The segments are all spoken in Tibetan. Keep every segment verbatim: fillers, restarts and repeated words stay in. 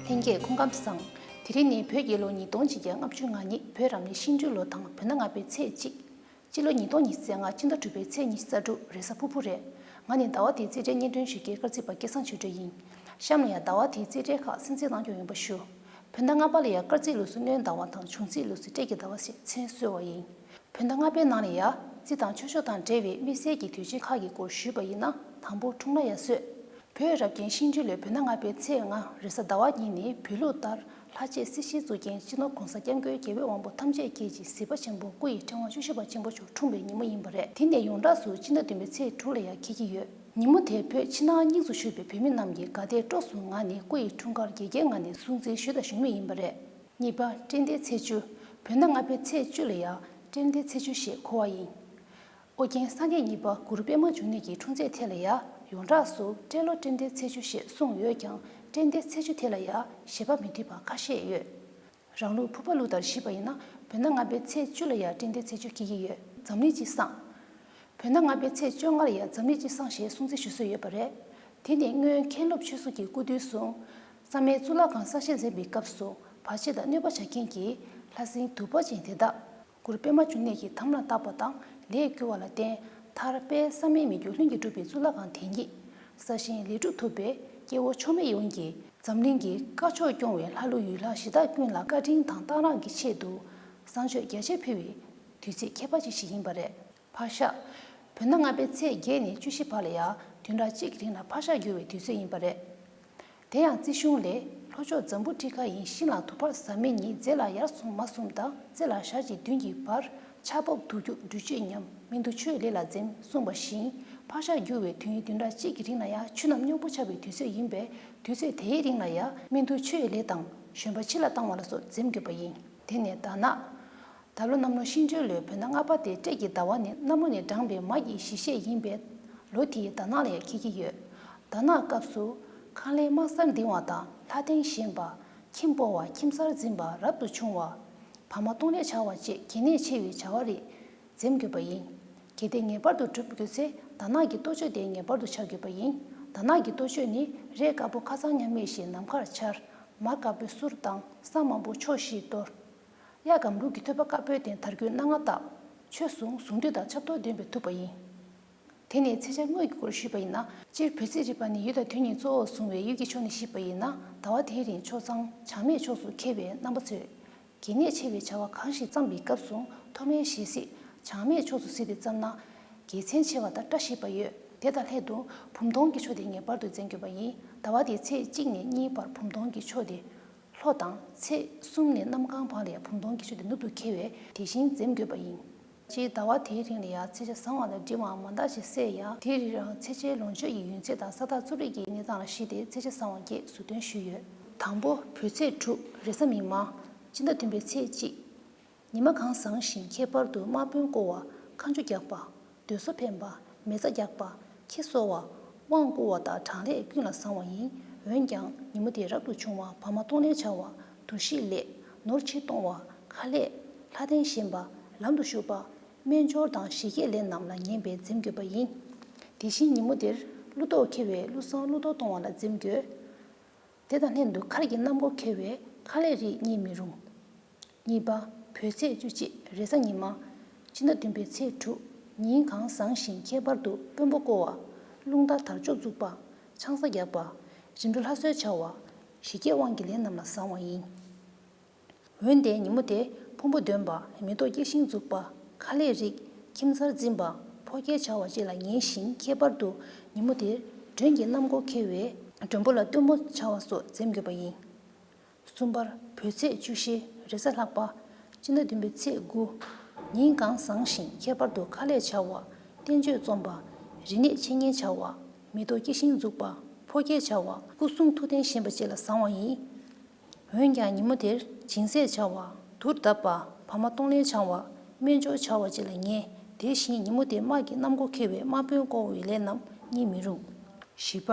ལྷན་རྒྱས་སྐུ་ཁམས་བཟང་། དེ་རིང་ནི་བོད་རྒྱལ་ལོ་ཉིས་སྟོང་ཆིག་བརྒྱ་ལྔ་བཅུ་ང་གཉིས་བོད་རབ་གནས་ཤིང་སྦྲུལ་ལོ་དང་བོད་ཟླ་ལྔ་པའི་ཚེས་གཅིག་སྤྱི་ལོ་ཉིས་སྟོང་ཉི་ཤུ་རྩ་ལྔ་སྤྱི་ཟླ་དྲུག་པའི་ཚེས་ཉི་ཤུ་རྩ་དྲུག་རེས་གཟའ་ཕུར་བུ་རེད། ང་ནི་ཟླ་བ་དེའི་རྩིས་འབྲས་སྙན་སྒྲོན་ཞུ་མཁན་དཀར་རྩིས་པ་སྐལ་བཟང་ཆོས་སྒྲོན་ཡིན། གཤམ་ལ་ཡང་ཟླ་བ་དེའི་རྩིས་འབྲས་ཁག་གསན་གཟིགས་གནང་སྐྱོང་ཡོང་བ་ཞུ། བོད་ཟླ་ལྔ་པ་ལ་ཡང་སྐར་རྩིས་ལུགས་སུ་སྣྲོན་ཟླ་བ་དང་འབྱུང་རྩིས་ལུགས་སུ་སྤྲེལ་གྱི་ཟླ་བ་ཞེས་མཚན་གསོལ་བ་ཡིན། བོད་ཟླ་ལྔ་པའི་ནང་ལ་ཡང་རྩིས་དང་ཆོས་ཕྱོགས་དང་འབྲེལ་བའི་དམིགས་བསལ་གྱི་དུས་ཆེན་ཁག་གི་སྐོར་ཞུས་པ་ཡིན་ན། དང་པོ་འཁྲུངས་ལྷ་ཡར་སོས། བོད་རབ་རྒྱན་ཤིང་སྦྲུལ་ལོའི་བོད་ཟླ་ལྔ་པའི་ཚེས་ལྔ་རེས་གཟའ་ཟླ་བ་ཉིན་ནི་བོད་ལུགས་ལྟར་ལྷ་རྗེ་སྲིད་ཞིའི་གཙུག་རྒྱན་སྤྱི་ནོར་༸གོང་ས་༸སྐྱབས་མགོན་རྒྱལ་བའི་དབང་པོ་ཐམས་ཅད་མཁྱེན་ཅིང་གཟིགས་པ་ཆེན་པོ་སྐུ་ཡི་ཕྲེང་བ་བཅུ་བཞི་པ་ཆེན་པོ་མཆོག་འཁྲུངས་པའི་ཉིན་མོ་ཡིན་པ་རེད། དེ་ནས་ཡོངས་གྲགས་སུ་སྤྱི་ཟླ་བདུན་པའི་ཚེས་དྲུག་ལ་ཡང་འཁེལ་གྱི་ཡོད། ཉིན་མོ་དེར་བོད་ཕྱི་ནང་གཉིས་སུ་བཞུགས་པའི་བོད་མི་རྣམས་ཀྱིས་དགའ་དད་སྤྲོ་གསུམ་ངང་ནས་སྐུ་ཡི་འཁྲུངས་སྐར་དགེ་རྒན་ངག་ནས་སྲུང་བརྩི་ཞུས་དང་ཞུ་མུས་ཡིན་པ་རེད། གཉིས་པ། སྤྲེལ་ཟླའི་ཚེས་བཅུ། བོད་ཟླ་ལྔ་པའི་ཚེས་བཅུ་ལ་ཡང་སྤྲེལ་ཟླའི་ཚེས་བཅུ་ཞེས་གོ་བ་ཡིན། ཨོ་རྒྱན་སངས་རྒྱས་གཉིས་པ་གུ་རུ་པདྨ་འབྱུང་གནས་ཀྱི་འཁྲུངས་ཚེས་དེ་ལ་ཡང་ཡོངས་གྲགས་སུ་སྤྲེལ་ལོ་སྤྲེལ་ཟླའི་ཚེས་བཅུ་ཞེས་གསུངས་ཡོད་ཀྱང་། སྤྲེལ་ཟླའི་ཚེས་བཅུ་དེ་ལ་ཡང་བཞེད་པ་མི་མཐུན་པ་ཁ་ཤས་ཡོད། རང་ལུགས་ཕུར་པ་ལུགས་ལྟར་ཞུས་པ་ཡིན་ན། བོད་ཟླ་ལྔ་པའི་ཚེས་བཅུ་ལ་ཡང་སྤྲེལ་ཟླའི་ཚེས་བཅུ་འཁེལ་གྱི་ཡོད། འཛམ་གླིང་སྤྱི་བསང་། བོད་ཟླ་ལྔ་པའི་ཚེས་བཅོ་ལྔ་ལ་ཡང་འཛམ་གླིང་སྤྱི་བསང་ཞེས་སྲུང་བརྩི་ཞུ་སྲོལ་ཡོད་པ་རེད། དེ་ནི་སྔོན་མཁན་སློབ་ཆོས་གསུམ་གྱི་སྐུ་དུས་སུ། བསམ་ཡས་གཙུག་ལག་ཁང་གསར་བཞེངས་མཛད་པའི་སྐབས་སུ་བར་ཆད་དང་གནོད་པ་བྱ་མཁན་གྱི་ལྷ་སྲིན་གདུག་པ་ཅན་དེ་དག་གུ་རུ་པདྨ་འབྱུང་གནས་ཀྱི་དམ་ལ་བཏགས་པ་དང་ལས་བསྐུལ་བ་ལ་བརྟེན། མཐར་དཔལ་བསམ་ཡས་མི་འགྱུར་ལྷུན་གྱིས་གྲུབ་པའི་གཙུག་ལག་ཁང་དེ་ཉིད་གསར་བཞེངས་ལེགས་གྲུབ་ཐོབ་པས། སྐྱེ་བོ་ཕྱོགས་མེད་ཡོངས་ཀྱིས་འཛམ་གླིང་གི་དཀར་ཕྱོགས་སྐྱོང་བའི་ལྷ་ཀླུ་ཡུལ་ལྷ་གཞི་བདག་ཀུན་ལ་བཀའ་དྲིན་དང་གཏང་རག་གི་ཆེད་དུ་བསང་མཆོད་རྒྱ་ཆེར་ཕུལ་བའི་དུས་ཚིགས་ཁྱད་པར་ཅན་ཞིག་ཡིན་པ་རེད། ཕག་ཤ། བོད་ཟླ་ལྔ་པའི་ཚེས་བརྒྱད་ནས་བཅུ་བཞི་བར་ལ་ཡང་བདུན་ཕྲག་གཅིག་གི་རིང་ལ་ཕག་ཤ་རྒྱུ་བའི་དུས་ཚོད་ཡིན་པ་རེད། དེ་ཡང་རྩིས་གཞུང་ལས། ལྷོ་ཕྱོགས་འཛམ་བུ་ཊི་ཁ་ཡི་ཤིང་ལ་དུ་བར་ཟ་མི་ཉིད་རྫས་ལ་ཡར་སོང་མར་སོང་དང་རྫས་ལ་ཞག་གཅིག་བདུན་གྱི་བར་ཆར་འབབ་དུག་རྒྱུག་འབྲུ་མཆོད་མཉམ་སྨན་དུག་མཆོད་ལས་ལ་འཛེམ་གསུངས་པ་བཞིན། ཕག་ཤ་རྒྱུ་བའི་དུས་ཡུན་བདུན་ཕྲག་གཅིག་གི་རིང་ལ་ཡང་ཆུ་རྣམས་སྙོམས་པོ་ཆགས་པའི་དུས་ཚོད་ཡིན་པས། དུས་ཚོད་དེའི་རིང་ལ་ཡང་སྨན་དུག་མཆོད་ལས་དང་བཞོན་པ་ཕྱི་ལ་བཏང་བ་ལ་སོགས་འཛེམ་དགོས་པ་ཡིན། དེ་ནས་དར་ནག་ད་ལོ་གནམ་ལོ་ཤིང་སྦྲུལ་ལོའི་བོད་ཟླ་ལྔ་པ་སྟེ་སྤྲེལ་གྱི་ཟླ་བ་ནི་གནམ་ལོ་ནས་བགྲངས་པའི་མ་གི་བཞི་ཤད་ཡིན་པས། ལོ་དེའི་དར་ནག་ལ་ཡང་འཁེལ་གྱི་ཡོད། དར་ནག་སྐབས་སུ་ཁང་ལས་དམག་སར་འདིང་བ་དང་ལྷ་རྟེན་བཞེངས་པ། ཁྱིམ་སྤོ་བ། ཁྱིམ་གསར་འཛིན་པ། རབ་ཏུ་བྱུང་བ། བག་མ་གཏོང་ལེན་བྱ་བ་བཅས་གལ་གནད་ཆེ་བའི་བྱ་བ་རེད། འཛེམ་དགོས་པ་ཡིན། གལ་ཏེ་ངེས་པར་དུ་སྒྲུབ་དགོས་ཚེ་དར་ནག་གི་གཏོ་བཅོས་དེ་ངེས་པར་དུ་བྱ་དགོས་པ་ཡིན། དར་ནག་གི་གཏོ་བཅོས་ནི་རས་དཀར་པོ་ཁ་སང་ཉམས་མེད་བཞིན་ནམ་མཁར་འཕྱར། མར་དཀར་པོའི་གསུར་བཏང་། ས་མང་པོ་ཕྱོགས་བཞིར་གཏོར། གཡའ་སྒམ་ལུག་གི་ཐོད་པ་དཀར་པོའི་སྟེང་དར་གུད་སྣ་ལྔ་བཏགས། ཆོས་གསུང་གཟུངས་བསྡུས་དང་ཆབ་གཏོར་འདོན་པས་ཐུབ་པ་ཡིན། དེ་ནས་ཚེས་ཆ་དངོས་ཀྱི་སྐོར་ཞུས་པ་ཡིན་ན། སྤྱིར་བོད་ཚེས་རིག་པ་ནི་ཡུལ་དང་དུས་གཉིས་གཙོ་བོར་བཟུང་བའི་ཡུལ་གྱི་ཕྱོགས་ནས་བཤད་པ་ཡིན་ན། ཟླ་བ་དེའི་རིང་ཕྱོགས་གཙང་བྱང་སྨད་ཕྱོགས་སུ་འཁེལ་བས་རྣམ་པ་ཚོས་གལ་གནད་ཆེ་བའི་བྱ་བ་གང་ཞིག་བརྩམས་པའི་སྐབས་སུ་མཐོ་དམན་ཞལ་གཟིགས་བྱང་སྨད་ཕྱོགས་སུ་གཟིགས་ཏེ་བརྩམས་ན་དགེ་མཚན་ཆེ་བ་དང་བཀྲ་ཤིས་པ་ཡོད། དེ་དང་ལྷན་དུ་བུམ་སྟོང་གི་ཕྱོགས་དེ་ངེས་པར་དུ་འཛིན་དགོས་པ་ཡིན། ཟླ་བ་དེའི་ཚེས་གཅིག་ནས་གཉིས་བར་བུམ་སྟོང་གི་ཕྱོགས་དེ་ལྷོ་དང་། ཚེས་གསུམ་ནས་གནམ་གང་བར་ལ་ཡང་བུམ་སྟོང་གི་ཕྱོགས་དེ་ནུབ་ཏུ་འཁེལ་བས་དེ་བཞིན་འཛེམ་དགོས་པ་ཡིན། སྤྱིར་ཟླ་བ་དེའི་རིང་ལ་ཡང་ཚེས་ཆ་བཟང་བ་དང་འགྲིག་པའམ་མ་འདང་ཞིག་གསལ་ཡང་། དེའི་རིང་རང་ཚེས་ཆའི་ལོངས་སྤྱོད་ཀྱི་ཡུན་ཚད་དང་ས་ཐག་རྩོད་རིགས་ཀྱི་གནས་སྟངས་ལ་གཞིགས་ཏེ་ཚེས་ཆ་བཟང་བ་བརྒྱད་ཟུར་འདོན་ཞུས་ཡོད། དང་པོ། བོད་ཚེས་དྲུག་རེས་གཟའ་མིག་དམར། སྤྱི་ཟླ་བདུན་པའི་ཚེས་གཅིག་ཉི་མ་གང་བཟང་ཞིང་ཁྱད་པར་དུ་དམག་དཔོན་བསྐོ་བ། ཁ་མཆུ་རྒྱག་པ། སྡོད་གསོ་འཕེན་པ། མེ་བཙའ་རྒྱག་པ། ཁྱི་གསོ་བ། དབང་བསྐུར་བ་དང་གྲངས་ལས་ཀུན་ལ་བཟང་བ་ཡིན། འོན་ཀྱང་ཉིན་མོ་དེ་རབ་ཏུ་བྱུང་བ། བག་མ་གཏོང་ལེན་བྱ་བ། དུར་ཞིག་ལས། ནོར་ཕྱིར་གཏོང་བ། ཁ་ལས། ལྷ་རྟེན་བཞེངས་པ། ལམ་དུ་ཞུགས་པ། སྨན་སྦྱོར་དང་ཞི་རྒྱས་ལས་རྣམས་ལ་ངེས་པས་འཛེམ་དགོས་པ་ཡིན། དེ་བཞིན་ཉིན་མོ་དེར་ཀླུ་གཏོགས་འཁེལ་བས་ཀླུ་བསང་ཀླུ་གཏོར་གཏོང་བ་ལ་འཛེམ་དགོས། དེ་དང་ལྷན་དུ་མཁར་གྱི་གནམ་སྒོ་འཁེལ་བས་ཁ་ལས་རིགས་རྙེད་མི་རུང་། གཉིས་པ། བོད་ཚེས་བཅུ་གཅིག་རེས་གཟའ་ཉི་མ། སྤྱི་ཟླ་བདུན་པའི་ཚེས་དྲུག་ཉིན་གང་བཟང་ཞིང་ཁྱད་པར་དུ་དཔོན་པོ་བསྐོ་བ། རླུང་རྟ་དར་ལྕོག་འཛུགས་པ། ཆང་ས་རྒྱག་པ། རིམ་གྲོ་ལྷ་གསོལ་བྱ་བ། ཞི་རྒྱས་དབང་གི་ལས་རྣམས་ལ་བཟང་བ་ཡིན། འོན་ཏེ་ཉིན་མོ་དེ་ཕུང་པོ་འདོན་པ། མེ་ཏོག་སྐྱེ་ཤིང་འཛུགས་པ། ཁ་ལས་རིགས། ཁྱིམ་གསར་འཛིན་པ། ཕོ་སྐྱེས་བྱ་བ་བཅས་ལ་ངན་ཞིང་ཁྱད་པར་དུ་ཉིན་མོ་དེར་མགྲོན་གྱི་གནམ་སྒོ་འཁེལ་བས་མགྲོན་པོ་ལ་སྟོན་མོ་བྱ་བ་སོགས་འཛེམ་དགོས་པ་ཡིན། གསུམ་པར་བོད་ཚེས་བཅུ་བཞི་རེས་གཟའ་ལྷག་པ། སྤྱི་ཟླ་བདུན་པའི་ཚེས་དགུ། ཉིན་གང་བཟང་ཞིང་ཁྱད་པར་དུ་ཁ་ལས་བྱ་བ། བསྟན་བཅོས་རྩོམ་པ། རིག་གནས་འཆད་ཉན་བྱ་བ། མེ་ཏོག་སྐྱེ་ཤིང་འཛུགས་པ། ཕོ་སྐྱེས་བྱ་བ། སྐུ་གསུང་ཐུགས་རྟེན་བཞེངས་པ་བཅས་ལ་བཟང་བ་ཡིན། འོན་ཀྱང་ཉིན་མོ་དེར་སྦྱིན་སྲེག་བྱ་བ། དུར་བརྡབ་པ། བག་མ་གཏོང་ལེན་བྱ་བ། སྨན་སྦྱོར་བྱ་བ་བཅས་ལ་ངན། དེ་བཞིན་ཉིན་མོ་དེ་དམག་གི་གནམ་སྒོ་འཁེལ་བས་དམག་དཔོན་བསྐོ་བའི་ལས་རྣམས་རྙེད་མི་རུང་། བཞི་པ།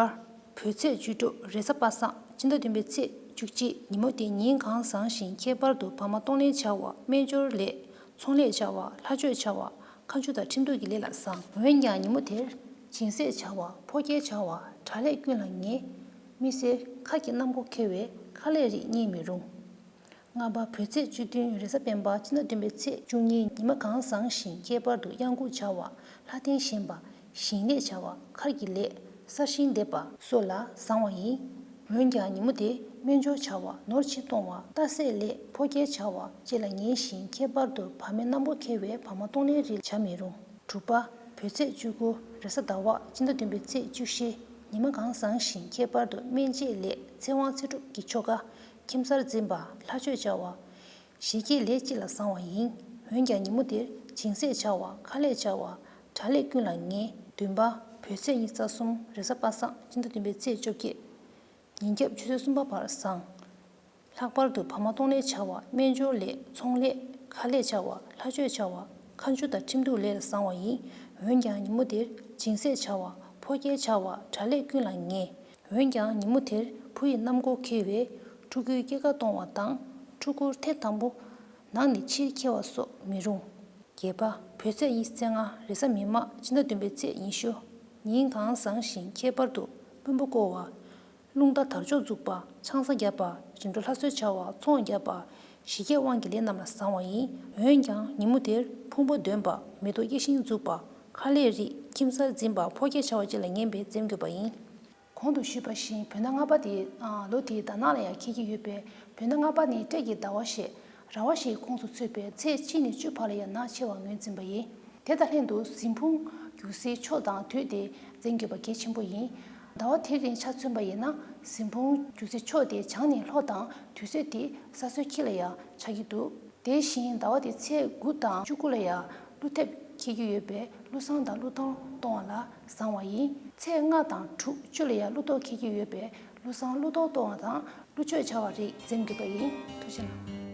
བོད་ཚེས་བཅུ་དྲུག་རེས་གཟའ་པ་སངས། སྤྱི་ཟླ་བདུན་པའི་ཚེས་བཅུ་གཅིག་ཉིན་མོ་དེ་ཉིན་གང་བཟང་ཞིང་ཁྱད་པར་དུ་བག་མ་གཏོང་ལེན་བྱ་བ། སྨན་སྦྱོར་ལས། ཚོང་ལས་བྱ་བ། ལྷ་མཆོད་བྱ་བ། ཁ་མཆུ་དང་ཁྲིམས་གཏུག་གི་ལས་ལ་བཟང་། འོན་ཀྱང་ཉིན་མོ་དེར་སྦྱིན་སྲེག་བྱ་བ། ཕོ་སྐྱེས་བྱ་བ། དྲག་ལས་ཀུན་ལ་ངན། མི་སེར་མཁར་གྱི་གནམ་སྒོ་འཁེལ་བས་ ཁ་ལས་རིགས་རྙེད་མི་རུང་། ལྔ་པ། བོད་ཚེས་བཅུ་བདུན་རེས་གཟའ་སྤེན་པ་སྤྱི་ཟླ་བདུན་པའི་ཚེས་བཅུ་གཉིས་ཉི་མ་གང་བཟང་ཞིང་ཁྱད་པར་དུ་གཡང་འགུགས་བྱ་བ། ལྷ་རྟེན་བཞེངས་པ། ཞིང་ལས་བྱ་བ། མཁར་གྱི་ལས། གསར་ཤིང་འདེབས་པ་སོགས་ལ་བཟང་བ་ཡིན། འོན་ཀྱང་ཉིན་མོ་དེ་སྨན་སྦྱོར་བྱ་བ། ནོར་འཆི་གཏོང་བ། རྟ་བསད་ལས་ཕོ་སྐྱེས་བྱ་བ་བཅས་ལ་ངན་ཞིང་ཁྱད་པར་དུ་བག་མེད་གནམ་སྒོ་འཁེལ་བའི་བག་མ་གཏོང་ལེན་རིགས་བྱ་མི་རུང་། དྲུག་པ། བོད་ཚེས་བཅུ་དགུ་རེས་གཟའ་ཟླ་བ་སྤྱི་ཟླ་བདུན་པའི་ཚེས་བཅུ་བཞི་ཉི་མ་གང་བཟང་ཞིང་ཁྱད་པར་དུ་སྨན་དཔྱད་ལས་ཚེ་དབང་ཚེ་སྒྲུབ་ཀྱི་ཆོ་ག་ཁྱིམ་གསར་འཛིན་པ། ལྷ་མཆོད་བྱ་བ། ཞི་རྒྱས་ལས་སྤྱི་ལ་བཟང་བ་ཡིན། འོན་ཀྱང་ཉིན་མོ་དེར་སྦྱིན་སྲེག་བྱ་བ། ཁ་ལས་བྱ་བ། གྲྭ་ལས་ཀུན་ལ་ངན། བདུན་པ། བོད་ཚེས་ཉི་ཤུ་རྩ་གསུམ་རེས་གཟའ་པ་སངས་སྤྱི་ཟླ་བདུན་པའི་ཚེས་བཅོ་བརྒྱད། ཉིན་རྒྱབ་ཆུ་ཚོད་གསུམ་པ་བར་བཟང་། ལྷག་པར་དུ་བག་མ་གཏོང་ལེན་བྱ་བ། སྨན་སྦྱོར་ལས། ཚོང་ལས། ཁ་ལས་བྱ་བ། ལྷ་མཆོད་བྱ་བ། ཁ་མཆུ་དང་ཁྲིམས་གཏུག་ལས་ལ་བཟང་བ་ཡིན། འོན་ཀྱང་ཉིན་མོ་དེར་སྦྱིན་སྲེག་བྱ་བ། ཕོ་སྐྱེས་བྱ་བ། གྲྭ་ལས་ཀུན་ལ་ངན། འོན་ཀྱང་ཉིན་མོ་དེར་བུ་ཡི་གནམ་སྒོ་འཁེལ་བའི་ཕྲུ་གུའི་སྐྱེས་སྐར་གཏོང་བ་དང་། ཕྲུ་གུར་ཐེངས་དང་པོ་ནང་ནས་ཕྱིར་འཁྱེར་བ་སོགས་མི་རུང་། བརྒྱད་པ། བོད་ཚེས་ཉི་ཤུ་རྩ་ལྔ་རེས་གཟའ་མིག་དམར་སྤྱི་ཟླ་བདུན་པའི་ཚེས་ཉི་ཤུ། ཉིན་གང་བཟང་ཞིང་ཁྱད་པར་དུ་དཔོན་པོ་བསྐོ་བ། རླུང་རྟ་དར་ལྕོག་འཛུགས་པ། ཆང་ས་བརྒྱབ་པ། རིམ་གྲོ་ལྷ་གསོལ་བྱ་བ། ཚོང་བརྒྱབ་པ། ཞི་རྒྱས་དབང་གི་ལས་རྣམས་ལ་བཟང་བ་ཡིན། འོན་ཀྱང་ཉིན་མོ་དེར་ཕུང་པོ་འདོན་པ། མེ་ཏོག་སྐྱེ་ཤིང་འཛུགས་པ། ཁ་ལས་རིགས། ཁྱིམ་གསར་འཛིན་པ། ཕོ་སྐྱེས་བྱ་བ་བཅས་ལ་ངན་པས་འཛེམ་དགོས་པ་ཡིན། གོང་དུ་ཞུས་པ་བཞིན་བོད་ཟླ་ལྔ་པ་དེ་ལོ་དེའི་ཟླ་ནག་ལ་ཡང་འཁེལ་གྱི་ཡོད་པས། བོད་ཟླ་ལྔ་པ་ནི་སྤྲེལ་གྱི་ཟླ་བ་ཞེས་ར་བ་བཞིའི་ཁོངས་སུ་ཚུད་པའི་ཚེས་གཅིག་ནས་བཅུ་བར་ལ་ཡང་ནག་ཆེ་བར་ངོས་འཛིན་པ་ཡིན། དེ་དང་ལྷན་དུ་གཟིམ་ཕུང་རྒྱུག་སའི་ཕྱོགས་དང་དུས་དེ་འཛེམ་དགོས་པ་གལ་ཆེན་པོ་ཡིན། ཟླ་བ་དེ་རིང་ཆ་མཚོན་པ་ཡིན་ན་གཟིམ་ཕུང་རྒྱུག་སའི་ཕྱོགས་དེ་བྱང་ནས་ལྷོ་དང་དུས་ཚོད་དེ་ས་སྲོད་ཁྱི་ལ་ཡང་ཆགས་ཀྱི་འདུག་དེ་བཞིན་ཟླ་བ་དེ་ཚེས་དགུ་དང་བཅུ་དགུ་ལ་ཡང་ཀླུ་ཐེབས་འཁེལ་གྱི་ཡོད་པས་ཀླུ་བསང་དང་ཀླུ་གཏོར་གཏོང་བ་ལ་བཟང་བ་ཡིན། ཚེས་ལྔ་དང་དྲུག་བཅུ་ལ་ཡང་ཀླུ་གཏོར་འཁེལ་གྱི་ཡོད་པས་ཀླུ་བསང་ཀླུ་གཏོར་གཏོང་བ་དང་ཀླུ་མཆོད་བྱ་བ་རིགས་འཛེམ་དགོས་པ་ཡིན། ཐུགས་རྗེ་གནང་།